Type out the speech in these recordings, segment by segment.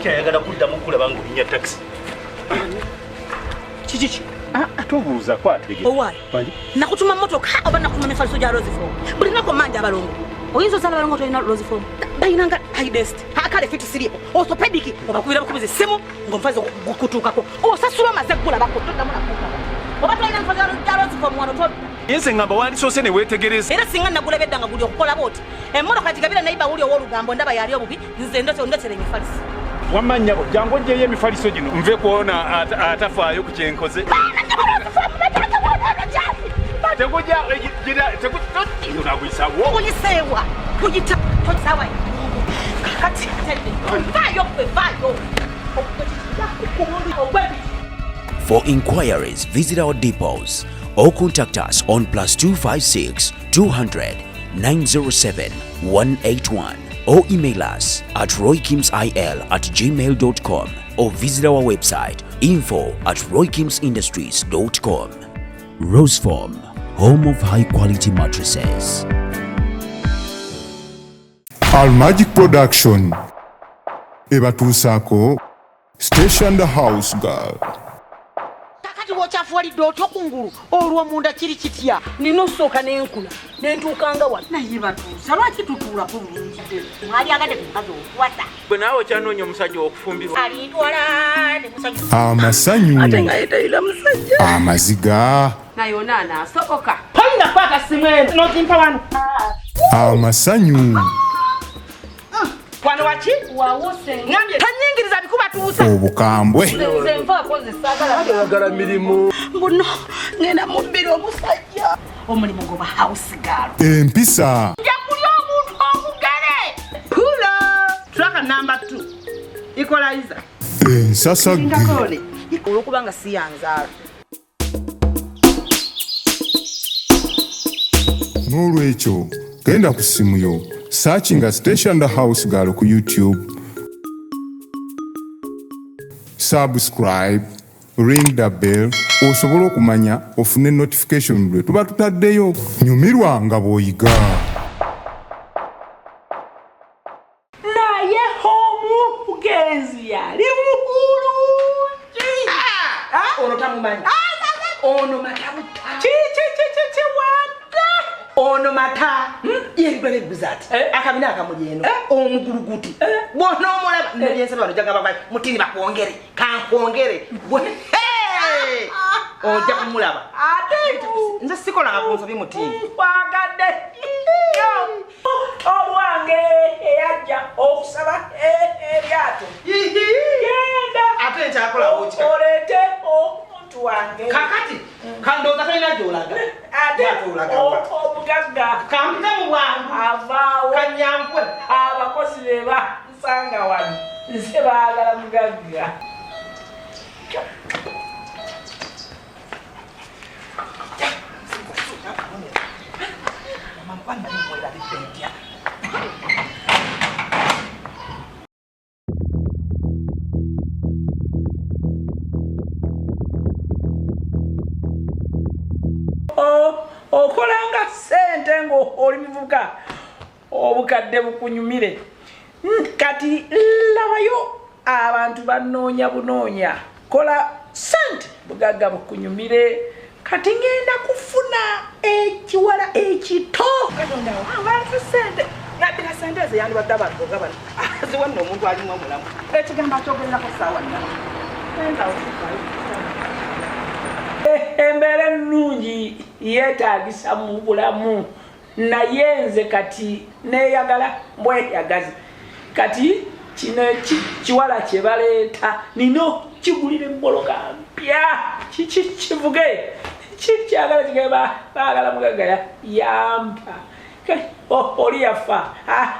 Sikyayagala kuddamu kulaba ng'olinnya takisi. Kiki ki? Tobuuza kwatege. Owaaye. Nakutuma mmotoka oba nakutuma mifaliso gya Roseform. Buli lunaku mmanja abalongo. Oyinza ozaala abalongo tolina Roseform. Balina nga high density. Akale fit siriiko. Orthopedic obakubira bukubizi essimu ng'omufaliso gukutuukako. Osasula omaze kugulabako toddamu nakuukako. Oba tolina mifaliso gya Roseform wano todda. Nze ngamba wandisoose ne weetegereza. Era singa nagulabye dda nga guli okukola bw'oti. Emmotoka gigabira nayiba wuli ow'olugambo ndaba yali obubi nze ndetera emifaliso. Wamma nnyabo jangu oggyeyo emifaliso gino nve kwona atafaayo ku kyenkoze. Tegujja teguyisawo. Guyiseewa guyita tosawa kakati vaayo gwe vaayo. For inquiries, visit our depots or contact us on +256 200 907 181 or email us at roykimsil@gmail.com or visit our website info@roykimsindustries.com. Roseform, home of high quality mattresses. Almagic Production ebatuusaako Station the House Girl. Kakati wokyafuwalidde otyo kungulu olwo munda kiri kitya? Nina osooka nenkula nentuukanga wano. Naye batuusa lwaki tutuulako bulungi? Mwali agadde ku mukazi okuwasa. Gwe naawe okyanoonya omusajja okufumbirwa. Alintwala ne musajja. Amasanyu, Ate nga yetayina musajja. amaziga, Naye ono anaasoboka. Tolina kukwata simu eno n'ogimpa wano. Amasanyu, Wano waki? Wawuse. Ngambye tanyingiriza bikubatuusa. Obukambwe, Nze nvaako nze saagala. Ayagala mirimu. Mbuno ngenda mubbira omusajja. Omulimu gwa house girl. Empisa, Nja kulya omuntu omugere. Pulo. Track number 2. Equalizer. Ensasagge, Ndakone. Olwokubanga si yanzaala. N'olwekyo genda ku ssimu yo searchinga Station the House Girl ku YouTube, subscribe, ring the bell osobole okumanya ofune notification lwe tuba tutaddeyo. Nyumirwa nga bw'oyiga. Naye omugenzi yali mulungi. Ono tamumanyi. Ono matabuta. Kikikikikiwanda. Ono mata. Yeggula ati. Akabina akamuli eno. Omugulugutu. Bw'onoomulaba nebyensaba bano jagamba bali mutini bakwongere. Kankwongere. Hey! Ojja kumulaba. Ate Nze sikolanga ku nsobi mutini. Nkwagadde nnyo. Olwange eyajja okusaba eryato. Genda. Ate nkyakolawo ki? Oleete omuntu wange. Kakati kandooza tolina gy'olaga. Ate Lyato olaga wa? omugagga Kampite mu bwangu. avaawo. Kanyankwe. Abakozi be bansanga wano nze baagala mugagga. Okolanga ssente ng'oli muvubuka obukadde bukunyumire. Kati labayo abantu banoonya bunoonya. Kola ssente bugagga bukunyumire. Kati ngenda kufuna ekiwala ekito. Katonda abantu ssente nabbira ssente ezo yandibadde abantu nga bano aziwa nno omuntu alimu omulamu ekigambo akyogererako ssaawa nna. Embeera ennungi yeetaagisa mu bulamu naye nze kati neeyagala mbweyagazi. Kati kino kiwala kye baleeta nina kigulira emmoloka mpya kiki kivuge kikyagala kigere baagala mugagga yampa. Oli yafa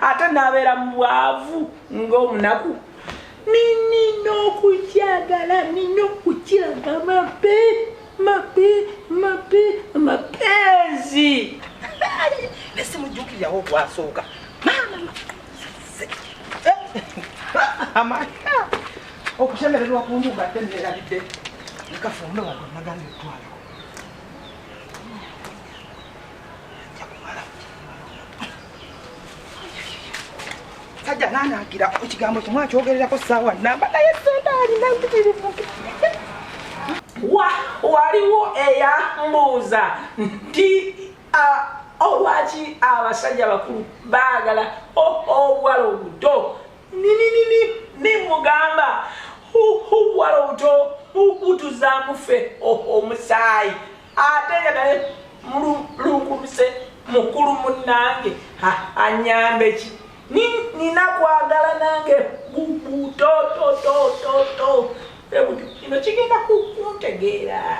ate n'abeera mu bwavu ng'omunaku. Nina okukyagala nina okukiraga mape mape mape mapenzi. Ne simujjuukirirawo ogwasooka. Maama amaka okusemererwa kumbuga ate neerabidde nkafumbe wadde nagambye otwalako. Nja kumala. Omusajja naanaagira ekigambo kimu akyogererako ssaawa namba naye sente alina mpitirivu. Waliwo eyambuuza nti olwaki abasajja bakulu baagala obuwala obuto. Nimugamba obuwala obuto butuzaamu ffe omusaayi ate nga naye mulunkumise mukulu munnange anyambe ki nina kwagala nange butototototo kino kigenda kuntegeera.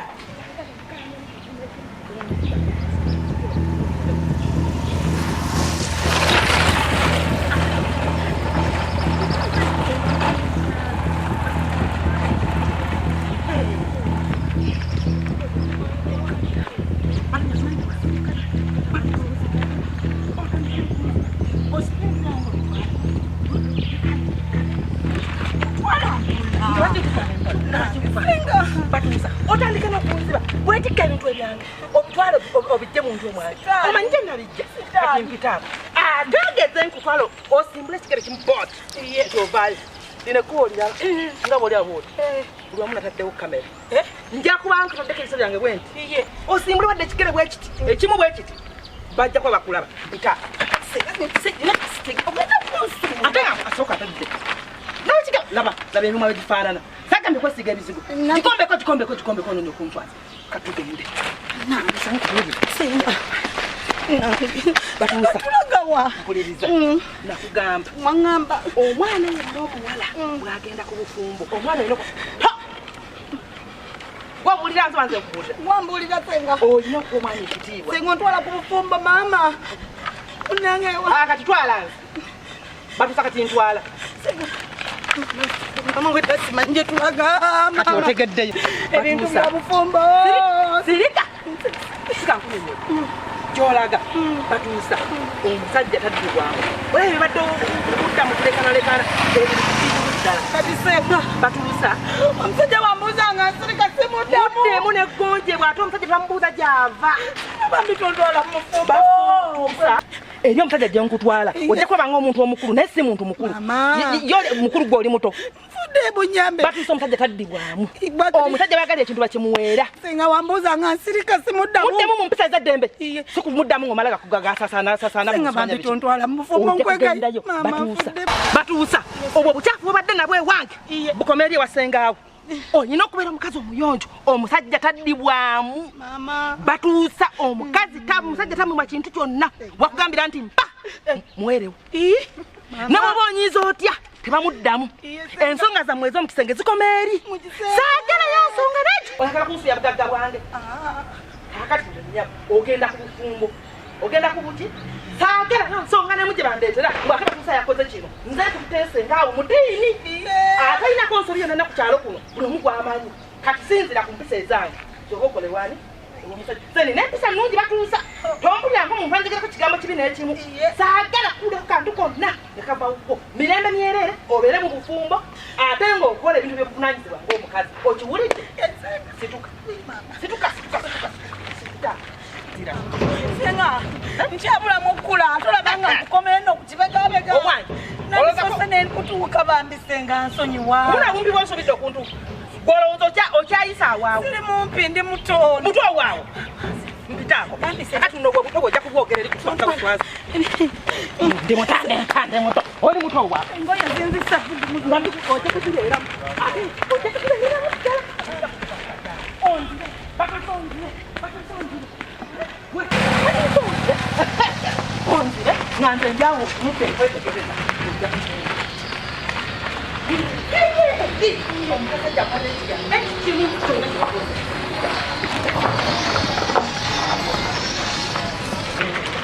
Otandika n'okunziba bwetikka ebintu ebyange obitwale obijje mu nju omwange omanyi gye nabijja kati mpitaako ate ogeze nkutwala osimbule ekigere kimu booti nti ovaayo lino ekkubo oliraba nga bw'oli awo bwoti buli wamu nataddewo kamera nja kuba nkutaddeko ebiso byange bwe nti osimbule wadde ekigere bwe kiti ekimu bwe kiti bajja kuba bakulaba mpita ate nga asooka atadde nawe laba laba emimwa bwe gifaanana sagambye kwesiiga ebizigo gikombeko gikombeko gikombeko ononye okuntwaza katugende batulagawa mpuliriza nakugamba waŋŋamba omwana yenna omuwala bw'agenda ku bufumbo omwana olina wambuulira nze banze nkubuulira wambuulira senga olina okuwa omwana ekitiibwa senga ontwala ku bufumbo maama munange kati twala nze batuusa kati ntwala mama we tasimanyi gye tulaga kati otegeddeyo ebintu bya bufumbo sirika sika nkunyonyola gy'olaga batuusa omusajja taddibwamu olaba bibadde okudda mu kulekanalekana ebintu ddala kati senga batuusa omusajja wambuuza nga nsirika simuddamu muddemu neggonjebwa ate omusajja tebamubuuza gy'ava bambi tontwala mu bufumbo eri omusajja gye nkutwala ojja kulaba ng'omuntu omukulu naye si muntu mukulu yo mukulu gwe oli muto nfudde bunyambe batuusa omusajja taddibwamu omusajja baagala ekintu bakimuweera senga wambuuza nga nsirika simuddamu muddemu mu mpisa ez'eddembe si kumuddamu ng'omala gasasaana senga bambi tontwala mu bufumbo nkwegayo batuusa batuusa obwo obukyafu bubadde nabwo ewange bukoma eri ewasengaawo olina okubeera omukazi omuyonjo omusajja taddibwamu batuusa omukazi omusajja tamumwa kintu kyonna wakugambira nti mpa muweerewo ne bw'oba onyiiza otya tebamuddamu ensonga zammwe ez'omu kisenge zikoma eri saagalayo nsonga nekyo oyagala kunsuya bugagga bwange kaakati ogenda ku bufumbo ogenda ku buki saagala nsonga nemu gye bandeetera bw'ate batuusa yakoze kino nze tukuteesenga awo mutiini atalinako nsobi yonna ku kyalo kuno buli omu gw'amanyi kati sinzira ku mpisa ezange sooka okolewani omusajja nina empisa nnungi batuusa tompulirako muntu anjogerako kigambo kibi n'ekimu saagala kuwulirako kantu konna ne kavawuko mirembe myereere obeere mu bufumbo ate ng'okola ebintu by'obuvunaanyizibwa ng'omukazi okiwulidde situka situka situka situka situka senga nkyabulamu okukula tolaba nga nkukoma eno ku kibegabega nabisose nenkutuuka bambi senga nsonyiwa buna bumpi bwonsobidde okuntuuka gwolowooza okyayisa awaawo siri mumpi ndi muto muto waawo mpitaako kati nno gwe buto bwojja kubwogera eri kuswaza buswaza ndi muto ndi muto oli muto waawo engoye zinzisa ojja kuzireeramu ate ojja kuzireeramu ddala onzire batuusa onzire batuusa onzire onzire nga nze njawo mupe nkwetegereza omusajja akoze ekigambo ekikimu kyonna kyebakoze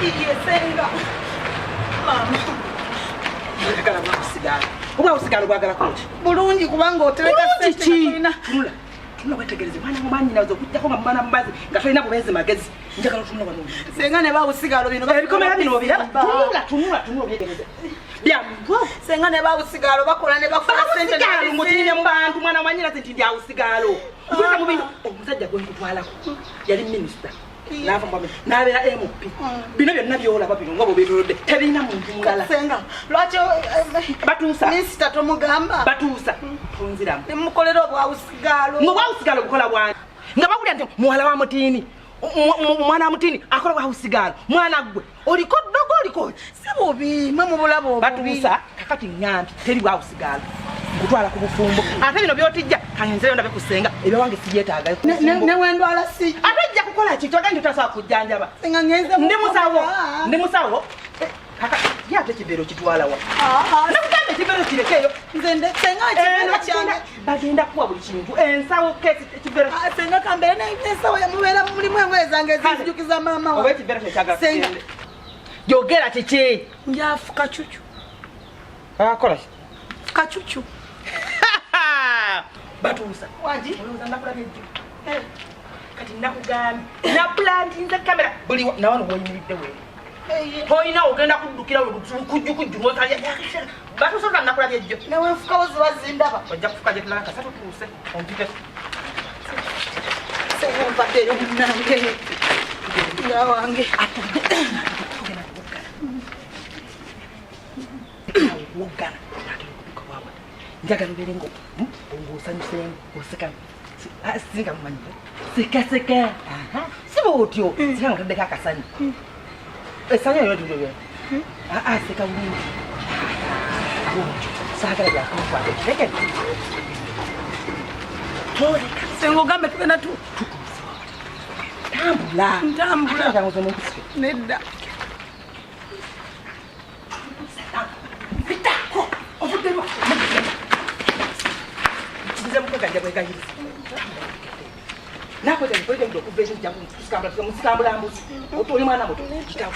iye senga mama oyagala bwakusigala oba osigala obwagalako ki bulungi kubanga otereka sente tunula tunula wetegereze mwana mumanyinazo okujjako nga mumana mubazi nga tolina bubeezi magezi njagala otunula wano senga ne bawusigalo bino ebikomera bino obiraba tunula tunula tunula obyegereze byambo senga ne bawusigalo bakola ne bakola sente ne mutinye mu bantu mwana mwanyinaze nti ndi awusigalo nkweka mu bintu omusajja gwe nkutwalako yali minisita N'ava mu n'abeera MP. Bino byonna by'olaba bino nga bw'obyetoolodde tebirina muntu mulala. Senga, lwaki batuusa? Minisita tomugamba. Batuusa. Tonziramu. Ne mukolera obwawusigaalo. Nga obwawusigaalo bukola bwani? Nga bawulira nti muwala wa Mutiini. Omwana wa Mutiini akola bwawusigaalo. Mwana ggwe oliko ddogo oliko ki? Si bubi, mwe mubulaba obubi. Batuusa kakati ŋŋambye teri bwawusigaalo. Nkutwala ku bufumbo. Ate bino by'otijja kangenzeeyo ndabe ku ssenga ebyawange sibyetaagayo. Ne wendwala si. Ate ojja kukola ki? Kyogamba nti totasobola kujjanjaba. Senga ngenze Ndi musawo. Ndi musawo. Kaka ye ate ekiveera okitwala wa? Nakugamba ekiveera kirekeeyo. Nze senga ekiveera kyange. Bagenda kuwa buli kintu. Ensawo kesi ekiveera. Senga kambeere n'ensawo yamubeera mulimu engoye zange ezinzijukiza maama wa. Oba ekiveera kyekyagala kigende. Yogera kiki? Njafuka cucu. Akola ki? Fuka cucu. Batuusa. Wangi? Olowooza nakulabye ejjo. Kati nakugambye. Napulantinze kamera. Buli na wano w'oyimiridde weeri. Toyina ogenda kuddukira kujjukujju n'otalya. Batuusa olowooza nakulabye ejjo. Ne wenfukawo ziba zindaba. Ojja kufuka gye tulaba kasatu tuuse. Ompite. Senga mpaddeyo munnange. Nga wange. Woggana. Njagala obeere ng'osanyuseemu oseka singa mumanyi seka seka si bw'otyo seka nga otaddeko akasanyu essanyu eryo tulyo seka bulungi bw'otyo saagala byakunkwata kireke toleka Senga ogambe tugenda tu tambula ntambula nedda bitako ovuddemu nze mukweganja bwegayiriza nakweganja okuva ekyo nja musikambula mbuzi oli mwana muto kitawo.